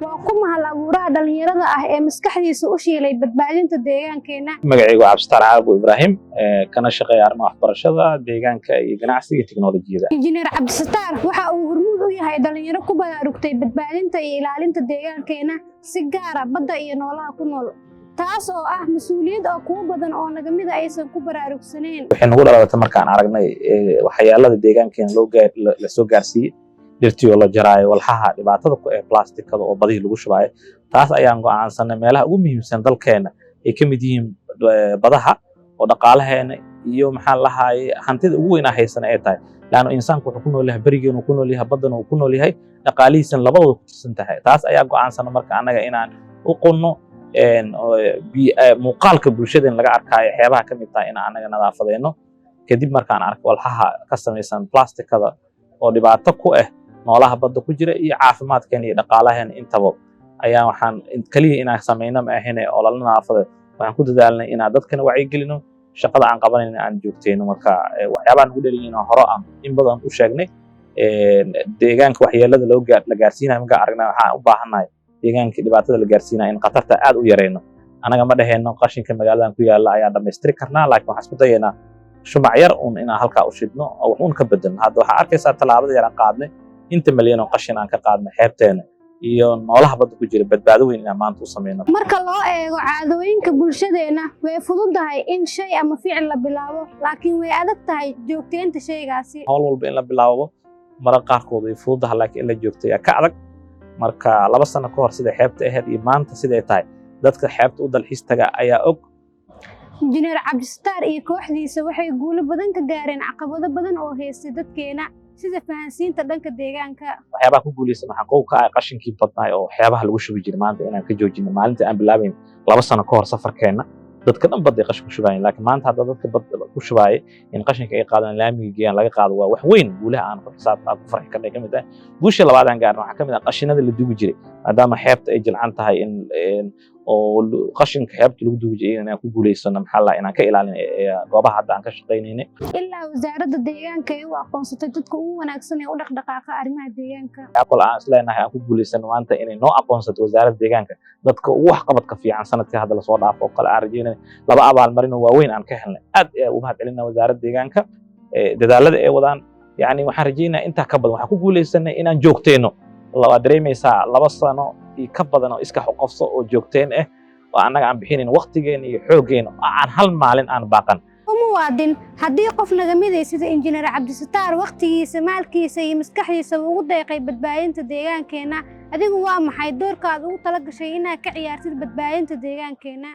Waa kuma hal abuuraha dhalinyarada ah ee maskaxdiisa u shiilay badbaadinta deegaankeenna? Magacaygu waa Cabdisataar Caabu Ibraahim, kana shaqeeya arrimaha waxbarashada, deegaanka iyo ganacsiga, teknolojiyada. Injineer Cabdisataar waxa uu hormuud u yahay dhalinyaro ku baraarugtay badbaadinta iyo ilaalinta deegaankeenna, si gaara badda iyo noolaha ku nool, taas oo ah mas-uuliyad oo kuwo badan oo nagamida aysan ku baraarugsaneyn. Waxay nagu dhalatay markaan aragnay waxyaalada deegaankeena la soo gaarsiiyey, dhirtii oo la jaraayo, walxaha dhibaatada ku ee plastikada oo badihii lagu shubaayo. Taas ayaan go'aansanay meelaha ugu muhiimsan dalkeena ay ka mid yihiin badaha, oo dhaqaalaheena iyo, maxaan lahaayey, hantida ugu weyn aan haysana ay tahay, laanno insaanku wuxuu ku nool yahay berigeenu ku nool yahay, baddana uu ku nool yahay, dhaqaalihiisana labadooda ku tirsan tahay. Taas ayaa go'aansanay marka annaga inaan u qunno muuqaalka bulshadeen laga arkaayo xeebaha ka mid tahay inaan annaga nadaafadeyno. Kadib markaan arko walxaha ka samaysan plastikada oo dhibaato ku ah noolaha badda ku jira iyo caafimaadkeena iyo dhaqaalaheena intaba, ayaa waxaan keliya inaan samayno ma ahine oo lala nadaafadeed, waxaan ku dadaalnay inaan dadkana wacyigelino, shaqada aan qabanayna aan joogteyno. Marka waxyaabaha nagu dhaliyin hore aan in badan u sheegnay, deegaanka waxyeelada loo la gaarsiinayo markaan aragnay, waxaan u baahannahay deegaanka dhibaatada la gaarsiinayo in khatarta aad u yareyno. Anaga ma dhaheyno qashinka magaaladan ku yaalla ayaan dhammaystiri karnaa, laakiin waxaan isku dayaynaa shumac yar un inaan halkaa u shidno oo wax uun ka bedelno. Hadda waxaa arkaysaa tallaabada yar aan qaadnay, inta malyan oo qashin aan ka qaadnay xeebteena iyo noolaha badda ku jira, badbaado weyn inaan maanta u sameyno. Marka loo eego caadooyinka bulshadeenna, way fududahay in shay ama ficil la bilaabo, laakiin way adag tahay joogteynta shaygaasi. Howl walba in la bilaabo marar qaarkood way fududahay, laakiin in la joogteeyaa ka adag. Marka 2 sano ka hor siday xeebta ahayd iyo maanta siday tahay, dadka xeebta u dalxiis taga ayaa og. Injineer Cabdisataar iyo kooxdiisa waxay guulo badan ka gaareen caqabado badan oo haystay dadkeena, sida fahansiinta dhanka deegaanka. Waxyaabaha ku guuleysan waxaan kow ka ah qashinkii badnaay oo waxyaabaha lagu shubi jiray maanta inaan ka joojino. Maalinta aan bilaabayn 2 sano ka hor safarkeenna, dadka dhan badday qashin ku shubaayeen, laakiin maanta hadda dadka badda ku shubaayay in qashinka ay qaadaan, laamiga geeyaan, laga qaado, waa wax weyn. Guulaha aan ku xisaabta aan ku farxi karnay ka mid ah. Guusha labaad aan gaarno waxaa ka mid ah qashinada la dugi jiray, maadaama xeebta ay jilcan tahay, in oo qashinka xeebta lagu dugi jiray inaan ku guuleysano, maxaa la, inaan ka ilaalin goobaha hadda aan ka shaqaynaynay. Ilaa Wasaaradda Deegaanka ay u aqoonsatay dadka ugu wanaagsan ee u dhaqdhaqaaqa arrimaha deegaanka. Kol aan isleenahay aan ku guuleysano maanta inay noo aqoonsato Wasaaradda Deegaanka dadka ugu waxqabadka fiican sanadkii hadda lasoo dhaafo oo kale, aan rajeynay laba abaalmarin oo waaweyn aan ka helnay. Aad ayaa ugu mahad celinaa Wasaaradda Deegaanka dadaalada ay wadaan. Yani waxaan rajeynayaa intaa ka badan. Waxaan ku guuleysanay inaan joogteyno. Waad dareemaysaa 2 sano iyo ka badan oo iska qofso oo joogteen ah oo annaga aan bixinayn waqtigeena iyo xooggeena oo aan hal maalin aan baaqan. Muwaadin, haddii qof nagamiday sida Injineer Cabdisataar wakhtigiisa, maalkiisa iyo maskaxdiisa ugu deeqay badbaadinta deegaankeenna, adigu waa maxay doorka aad ugu tala gashay inaad ka ciyaartid badbaadinta deegaankeenna?